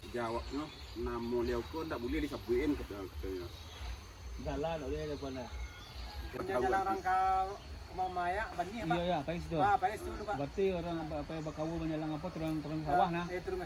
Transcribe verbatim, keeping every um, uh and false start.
Jawabnyo, namo liau ko ndak buliah disabuik-an, kato, katonyo. Jalan oleh depan lah. Jalan rangka Mama ya, bani apa? Iya ya, pakai situ. Ah, pakai situ dulu, Pak. Berarti orang apa, apa yang bakawa manjalang apa turun turun sawah nah. Eh, turun.